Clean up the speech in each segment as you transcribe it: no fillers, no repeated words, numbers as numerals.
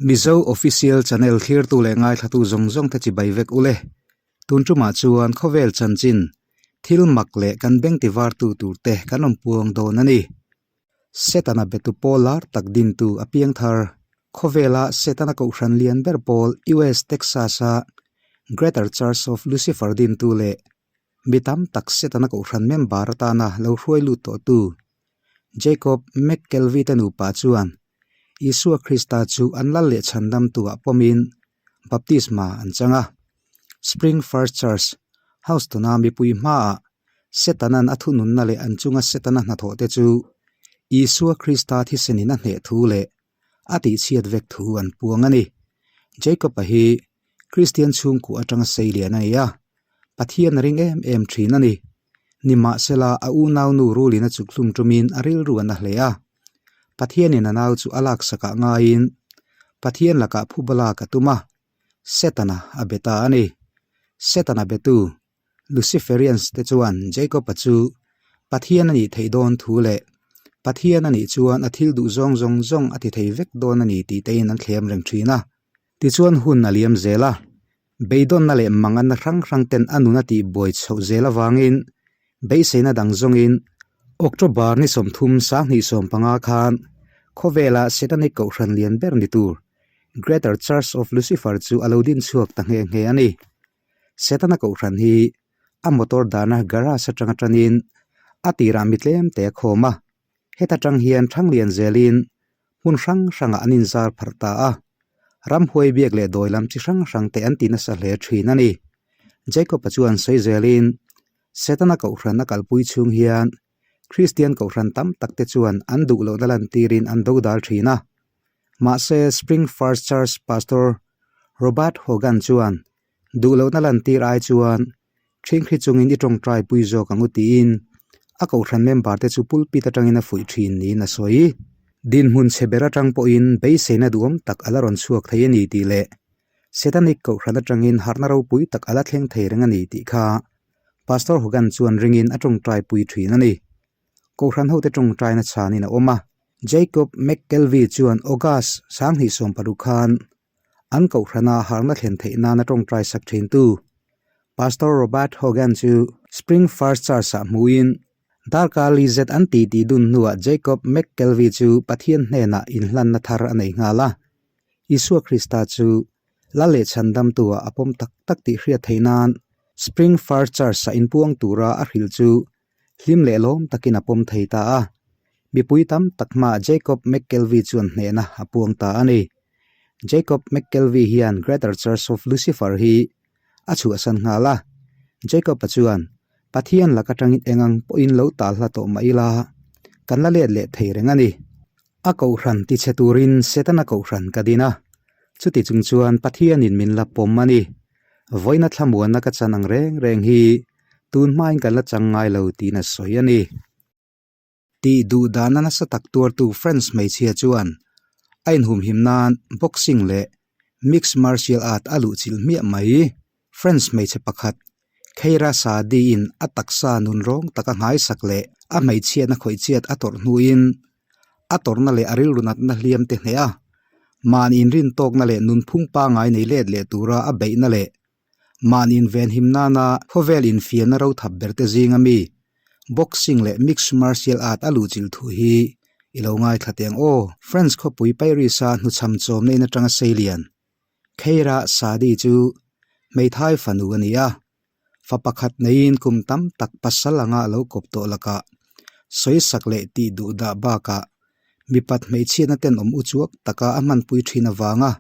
Mizo Official Channel thlirtu leh ngaithlatu zawng zawng te chibai vek ule. Tun tumah chuan khawvel chanchin, thil mak leh kan beng tivartu tur te kan rawn puang dawn a ni. Setana betu pawl lar tak dintu a piang thar. Khawvela Setana kohhran lian ber pawl US Texas-a Greater Church of Lucifer dintu leh Mi tam tak Setana kohhran member atana lo hruai lut tawhtu Jacob McKelvey te nupa chuan Isua Krista chu an lal leh chhandamtuah pawmin baptisma an chang a. Spring First Church, Houston-a mipui hmaah Setanan a thununna leh an chunga Setana hnathawhte chu Isua Krista thisenin a hneh thu leh a tihchhiat vek thu an puang a ni. Jacob-a hi Kristian chhungkuah atanga sei lian a ni a, Pathian a ring em em thin a ni. Nimahsela, a unaunu rulin a chuk hlum tumin a rilru a na hle a. Pathianin a nau chu a laksakah ngaiin Pathian lakah phubalak a tum a, Setana a be ta a ni. Setana betu Luciferians te chuan Jacob-a chu Pathian a nih theih dawn thu leh Pathian a nih chuan a thil duh zawng zawng zawng a ti thei vek dawn a ni tih tein an thlem reng thin a. Tichuan hun a liam zel a, beidawnna leh manganna hrang hrang ten a nun a tih buai chhoh zel avangin beiseina dang zawngin October ni 30 2015 khan khawvela Satanic Kohhran lian ber ni tur Greater Church of Lucifer chu a lo din chhuak ta nghe nghe a ni. Setana Kohhran hi a motor dahna garage atanga tanin a tirah mi tlem te a khawm a, heta tang hian Thanglian zelin hmun hrang hrangah an inzar pharh ta a, ramhuai biak leh dawi lam chi hrang hrang te an ti nasa hle thin a ni. Jacob-a chuan sawi zelin Setana Kohhran a kalpui chhung hian Kristian Kohhran tam tak te chuan an duh lohna lantirin an dodal thin a. Mahse Spring First Church Pastor Robert Hogan chuan duh lohna lantir ai chuan ṭhingthli chungin i ṭawngṭai pui zawk ang u tiin a kohhran member te chu pulpit aṭangin a fuih ṭhin niin a sawi. Dinhmun chhe ber aṭang pawhin beiseina duhawm tak a la rawn chhuak thei a ni tih leh Satanic kohhran aṭangin harhna ropui tak a la thleng thei reng a ni tih kha Pastor Hogan chuan ringin a ṭawngṭai pui ṭhin a ni. Kohhran hote ṭawngṭaina chhanin a awm a. Jacob McKelvey chuan August 2016 khan an kohhrana harhna thlen theih nana ṭawngṭai sak ṭhintu Pastor Robert Hogan chu Spring First Church-ah hmuin darkar li zet an titi dun hnuah Jacob McKelvey chu Pathian hnenah inhlanna thar a nei nghal a. Isua Krista chu Lal leh Chhandamtua a pawm tak tak tih hriat theih nan Spring First Church-ah inpuang tura a hrilh chu hlim leh lawm takin a pawm thei ta a. Mipui tam tak hmaah Jacob McKelvey chuan hnehna a puang ta a ni. Jacob McKelvey hian Greater Church of Lucifer hi a chhuahsan nghal a. Jacob-a chuan, Pathian lak atangin eng ang pawhin lo tal hla tawh mah ila, kan la let leh thei reng a ni. A kohhran tichhe turin Setana kohhran ka din a, chuti chung chuan Pathianin min la pawm a ni. Vawiina thlamuanna ka chan ang reng reng hi tun hmain kan la chang ngai lo tiin a sawi a ni. Tih duh dahna nasa tak tuartu French hmeichhia chuan a inhumhim nan boxing leh mixed martial art a luhchilh hmiah mai. French hmeichhe pakhat Kheira Saadi-in a taksa nun rawng taka nghaisak leh a hmeichhiatna khawihchiat a tawrh hnuin a tawrhna leh a rilru natna hliam te hneh a, mahni inrintawkna leh nunphung pangngai nei let leh tura a beihna leh Mahni invenhim nana khawvel infiamna rothap berte zinga mi boxing leh mixed martial art a luhchilh thu hi i lo ngaithla teh ang aw. France khawpui Paris-a hnuchham chawmna in atanga seilian Kheira Sadi chu hmeithai fanu a ni a, fa pakhat neiin kum tam tak pasal anga a lo kawp tawh lakah sawisak leh tih duh dah bakah mipat hmeichhiatna tenawm uchuak taka a hmanpui thin avanga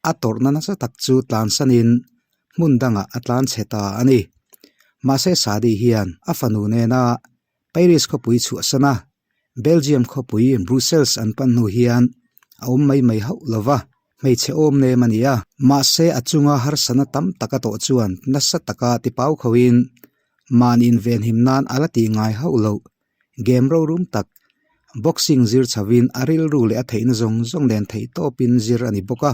A tawrhna nasa tak chu tlansanin hmun dangah a tlan chhe ta a ni. Mahse Sadi hian a fanu nena Paris khawpui chhuahsan a, Belgium khawpui Brussels an pan hnu hian a awm mai mai hauh lo va, hmeichhe awm nem a ni a. Mahse a chunga harsatna tam tak a tawh chuan nasa taka tipau khoin mahni invenhim nan a la tih ngai hauh loh Game rorum tak, boxing zir chhovin a rilru leh a theihna zawng zawng nen theihtawpin zir a ni bawk a,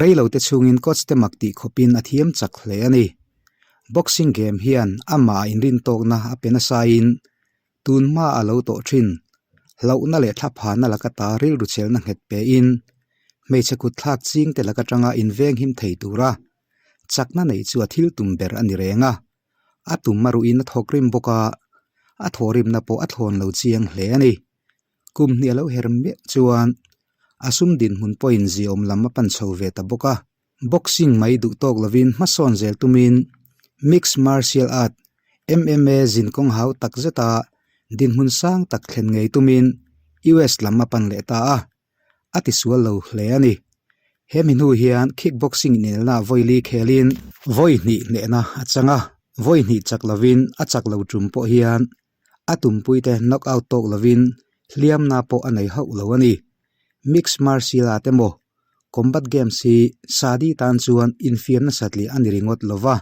reilote chhungin coach te mak tih khawpin a thiam chak hle a ni. Boxing game hian amah inrintawkna a pe nasain tun hma a lo tawh thin. Hlauhna leh thlaphanna laka ta rilru chelna nghet pein Hmeichhe kut thlak ching te lak atanga inveng him thei tura chakna neih chu a thil tum ber a ni reng a. A tum a ruhin a thawk rim bawk a, a thawhrimna pawh a thlawn lo chiang hle a ni. Kum hnih a lo her miah chuan a sum dinhmun pawhin ziaawm lam a pan chho ve ta bawk a. Boxing mai duh tawk lovin hmasawn zel tumin Mixed Martial Art, MMA, zinkawng hau tak zeta dinhmun sang tak thlen ngei tumin US lam a pan leh ta a, a tisual lo hle a ni. He mi hnu hian kickboxing inelna vawi li khelin vawi hnih hnehna a chang a, vawi hnih chak lovin a chak lo tum pawh hian a tumpuite knock out tawk lovin hliamna pawh a nei hauh lo a ni. Mixed martial art emaw combat games hi Sadi tan chuan infiamna satliah a ni ringawt lova,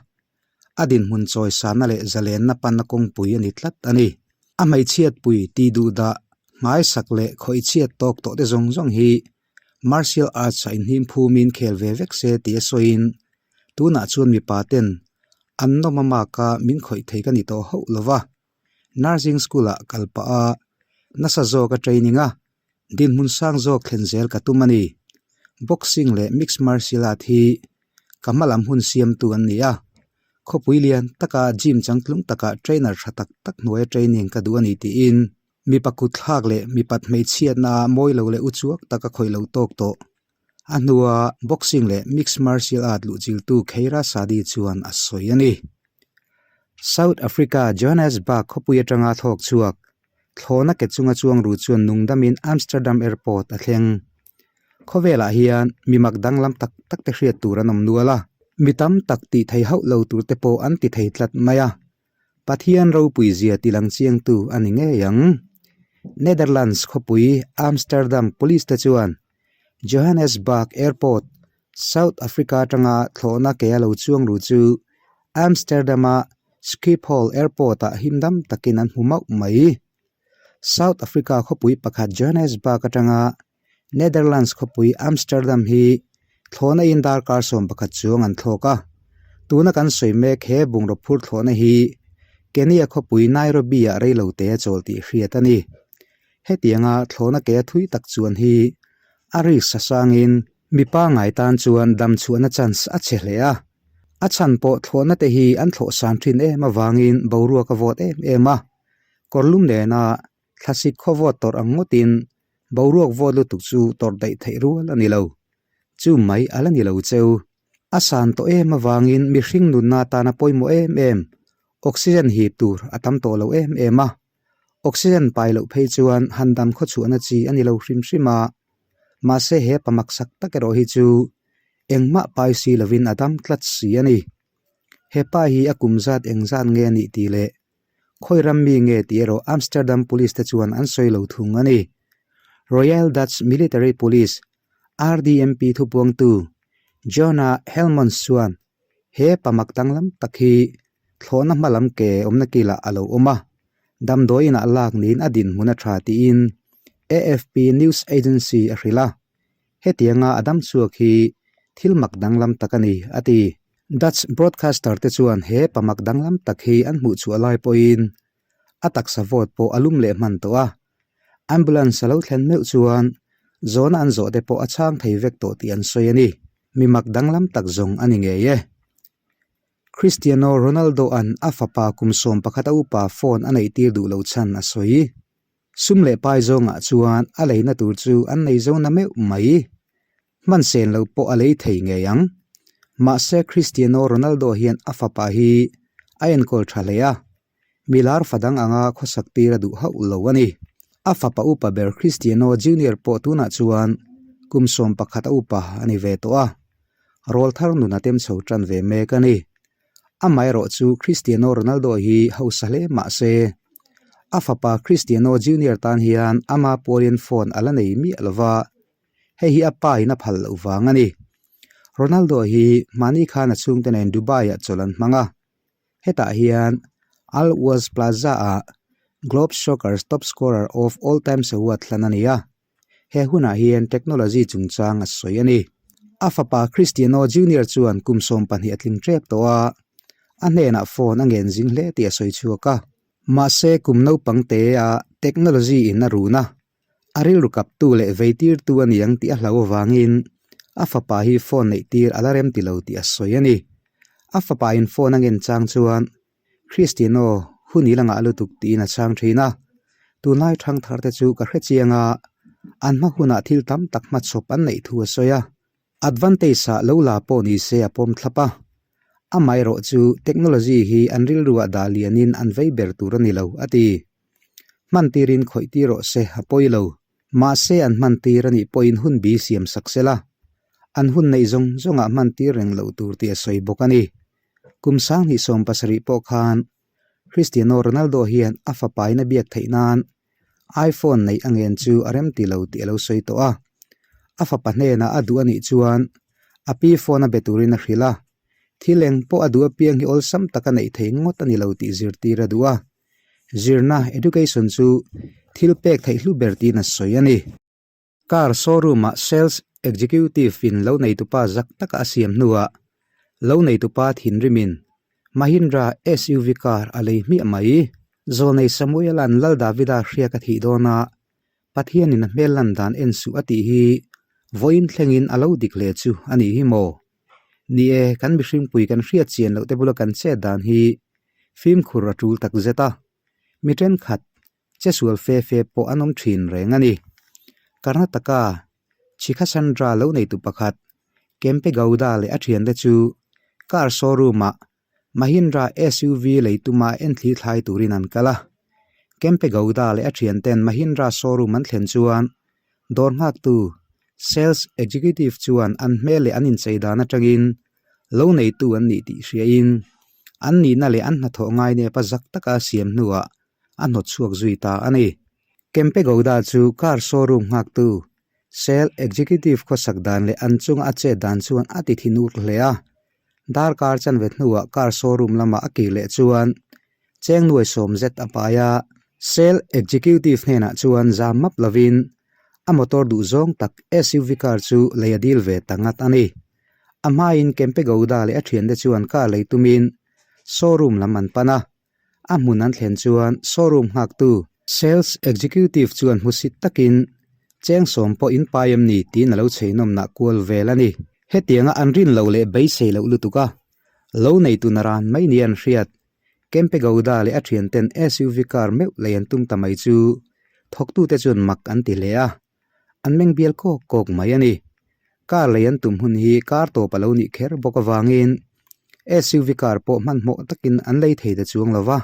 a dinhmun chawisanna leh zalenna panna kawngpui a ni tlat a ni. A hmeichhiatpui tih duhdah hmaisak leh khawihchhiat tawk tawh te zawng zawng hi martial arts ah inhnim phumin khel ve vek se tih a sawiin tunah chuan mipa ten an nawm a mark a min khawih thei ka ni tawh hauh lova, nursing school ah kal pah a nasa zawk a training a Dinhmun sang zawk thlen zel ka tum a ni. Boxing leh mixed martial art hi ka hma lam hun siamtu an ni a. Khawpui lian taka gym changtlung takah trainer tha tak tak hnuaia training ka duh a ni tiin mipa kutthlak leh mipat hmeichhiatna a mawi lo leh uchuak taka khawih lo tawk tawh. A hnua boxing leh mixed martial art luhchiltu Kheira Sadi chuan a sawi a ni. South Africa Johannesburg khawpui atanga thawk chhuak Thlawhna ke chunga chuang ru chuan nungdamin Amsterdam Airport a thleng. Khawvelah hian mi mak danglam tak tak te hriat tur an awm nual a, mi tam tak tih thei hauh lo tur te pawh an ti thei tlat mai a, Pathian ropui zia ti lang chiangtu a ni ngei ang. Netherlands khawpui Amsterdam Police te chuan Johannesburg Airport, South Africa atanga thlawhna ke a lo chuang ru chu Amsterdam-a Schiphol Airport-ah himdam takin an hmu mauh mai. South Africa khawpui pakhat Johannesburg atanga Netherlands khawpui Amsterdam hi thlawhna in darkar 11 chuang an thlawk a. Tuna kan sawi mek he bungraw phur thlawhna hi Kenya khawpui Nairobi-ah reilote a chawl tih hriat a ni. Hetianga thlawhna ke a thui tak chuan hi a risk a sangin mi pangngai tan chuan dam chhuahna chance a chhe hle a. A chhan pawh thlawhna te hi an thlawh san thin em avangin boruak a vawt em em a, kawrlum nena thlasik khaw vawt tawrh ang ngawtin boruak vawt lutuk chu tawrh daih theih rual a ni lo. Chu mai a la ni lo cheu. A san tawh em avangin mihring nunna atana pawimawh em em oxygen hip tur a tam tawh lo em em a. Oxygen pai loh phei chuan han dam khawchhuahna chi a ni lo hrim hrim a, mahse he pa maksak tak erawh hi chu engmah pai si lovin a dam tlat si a ni. He pa hi a kum zat eng zat nge a nih tih leh khawi ram mi nge tih erawh Amsterdam Police te chuan an sawi lo thung a ni. Royal Dutch Military Police, RDMP thupuangtu Jonah Helmons chuan he pa mak danglam tak hi Thlawhna hma lam ke awmna kilah a lo awm a, damdawi inah lak niin a dinhmun a tha tiin AFP news agency a hrilh a, hetianga a dam chhuak hi thil mak danglam tak a ni, a ti. Dutch broadcaster te chuan he pa mak danglam tak hi an hmuh chhuah lai pawhin a taksa vawt pawh a lum leh hman tawh a, ambulance a lo thlen meuh chuan zawhna an zawh te pawh a chhang thei vek tawh tih an sawi a ni. Mi mak danglam tak zawng a ni ngei e. Cristiano Ronaldo-a'n a fapa kum 11 a upa phone a neihtir duh lo chhan a sawi. Sum leh pai zawngah chuan a leina tur chu an nei zo na meuh mai. Hman sen lo pawh a lei thei ngei ang. Mahse Cristiano Ronaldo hian a fapa hi a enkawl tha hle a, mi lar fa dang anga khawsak tir a duh hauh lo a ni. A fapa upa ber Cristiano Junior pawh tunah chuan kum 11 a upa a ni ve tawh a, rawl thar nun a tem chho tan ve mek a ni. Amaherawh chu Cristiano Ronaldo hi hausa hle mah se, a fapa Cristiano Junior tan hian ama pawlin phone a la nei miah lo va, hei hi a pa in a phal loh vang a ni. Ronaldo hi mahni khan a chhungte nen Dubai-ah chawlh an hmang a, Hetah hian Al Wasl Plaza-ah Globe Soccer's Top Scorer of All Times Award hlan a ni a, he hunah hian technology chungchang a sawi a ni. A fapa Cristiano Junior chuan kum 20 a tling tep tawh a, a hnenah phone a ngen zing hle tih a sawi chhuak a. Mahse kum naupang te-a technology in a run a, a rilru kaptu leh veitirtu a ni ang tih a hlau avangin. A fapa hi phone neih tir a la rem ti lo tih a sawi a ni. A fapa in phone a ngen chang chuan Cristiano hun i la ngah lutuk tiin a chhang thin a. Tunlai thangthar te chu ka hre chiang a, an hma hunah thil tam tak hmachhawp an neih thu a sawi a. Advantage ah lo la pawh ni se a pawm thlap a. Amaherawh chu technology hi an rilruah dah lianin an vei ber tur a ni lo, a ti. Hman tirin khawih tir rawh se a pawi lo. Mahse an hman tir a nih pawhin hun bi siam sak se la, an hun neih zawng zawngah hman tir reng loh tur tih a sawi bawk a ni. Kum 2017 pawh khan Cristiano Ronaldo hian a fapain a biak theih nan iPhone neih a ngen chu a rem ti lo tih a lo sawi tawh a. A fapa hnenah a duh a nih chuan a pi phone a be turin a hrilh a, thil eng pawh a duh apiang hi awlsam taka neih thei ngawt a ni lo tih zirtir a duh a. Zirna, education, chu thil pek theih hlu ber tiin a sawi a ni. Car showroom-ah sales executive-in lo neitupa zak taka a siam hnuah lo neitupa thinrimin Mahindra SUV car a lei hmiah mai. Zawlnei Samuela'n Lal Davida hriak a thih dawna Pathianin a hmel lan dan en suh a tih hi vawiin thlengin a lo dik hle chu a nih hi maw? Ni e, kan mihringpui kan hriat chian loh te bula kan chet dan hi fimkhur a tul tak zet a, mi thenkhat che sual fe fe pawh an awm thin reng a ni. Karnataka Chikhasandra lo neitu pakhat Kempe Gowda leh a thiante chu car showroom-ah Mahindra SUV lei tuma enthli thlai turin an kal a. Kempe Gowda leh a thianten Mahindra showroom an thlen chuan dawr nghaktu sales executive chuan an hmel leh an inchei dan atangin lo neitu an nih tih hriain an nihna leh an hnathawh ngainep a zak taka a siam hnuah a hnawt chhuak zui ta a ni. Kempe Gowda chu car showroom nghaktu sale executive khawsak dan leh an chunga a chet dan chuan a ti thinur hle a. Darkar chanve hnuah car showroom lamah a kir leh chuan cheng nuai sawm zet a pai a. Sale executive hnenah chuan zam map lovin a motor duh zawng tak SUV car chu lei a dil ve ta ngat a ni. A hmain Kempe Gowda leh a thiante chuan car lei tumin showroom lam an pan a. A hmun an thlen chuan showroom nghaktu sales executive chuan hmusit takin cheng sawm pawh in pai em ni tiin a lo chei nawmnah kual vel a ni. Hetianga an rin loh leh beisei loh lutuk a, lo neitu naran mai ni an hriat. Kempe Gowda leh a thianten SUV car meuh lei an tum ta mai chu thawktute chuan mak an ti hle a, an meng bial kawk kawk mai a ni. Car lei an tum hun hi car tawp a lo nih kher bawk avangin SUV car pawh hmanhmawh takin an lei thei ta chuang lo va.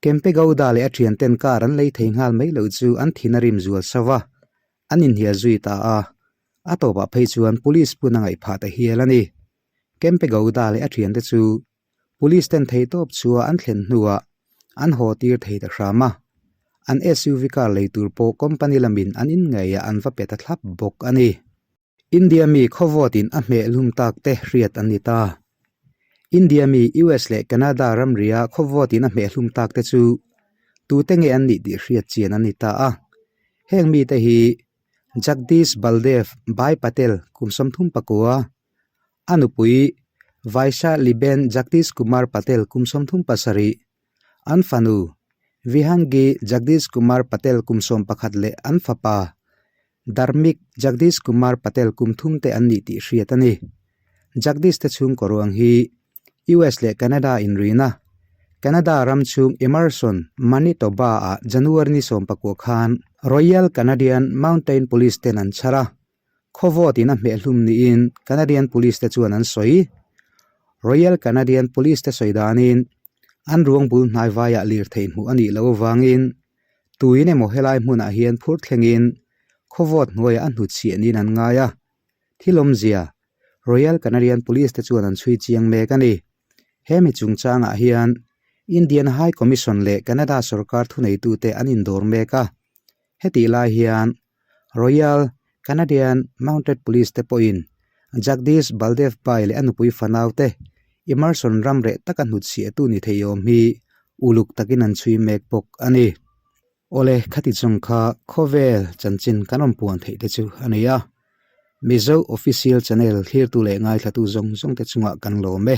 Kempe Gowda leh a thianten car an lei thei nghal mai loh chu an thin a rim zual sauh a, an inhnial zui ta a. A tawpah phei chuan police pun a ngaih phah ta hial a ni. Kempe Gowda leh a thiante chu Police ten theihtawp chua an thlen hnuah an haw tir thei ta hram a, an SUV car lei tur pawh company lamin an in ngeiah an va pe ta thlap bawk a ni. India mi khawvawtin a hmeh hlum tak te hriat an ni ta. India mi US leh Canada ramria khawvawtin a hmeh hlum tak te chu tute nge an nih tih hriat chian an ni ta a. Heng mite hi Jagdish Baldev Bhai Patel kum 34, A nupui Vaisha Liben Jagdish Kumar Patel kum 37, an fanu Vihangi Jagdish Kumar Patel kum 11 leh an fapa Dharmik Jagdish Kumar Patel kum thum te an nih tih hriat a ni. Jagdish te chhungkaw ruang hi US leh Canada inrina Canada ram chhung Emerson, Manitoba-ah January ni 19 khan Royal Canadian Mountain Police ten an chhar a. Khawvawt in a hmehhlum niin Canadian Police te chuan an sawi. Royal Canadian Police te sawi danin an ruang bul hnai vaiah lirthei hmuh a nih loh avangin tuin emaw helai hmunah hian phur thlengin khawvawt hnuaiah a hnutchhiah niin an ngai a. Thil awmzia Royal Canadian Police te chuan an chhui chiang mek a ni. He mi chungchangah hian Indian High Commission leh Canada sorkar thuneitute an indawr mek a. Hetih lai hian Royal Canadian Mounted Police te pawhin Jagdish Baldev Pai leh a nupui fanau te Emerson ram reh taka hnutchhiahtu ni thei awm hi uluk takin an chhui mek bawk a ni. Awle, khati chung kha khawvel chanchin kan rawn puan theih te chu a ni a. Mizo Official Channel thlirtu leh ngaithlatu zawng zawng te chungah kan lawm e.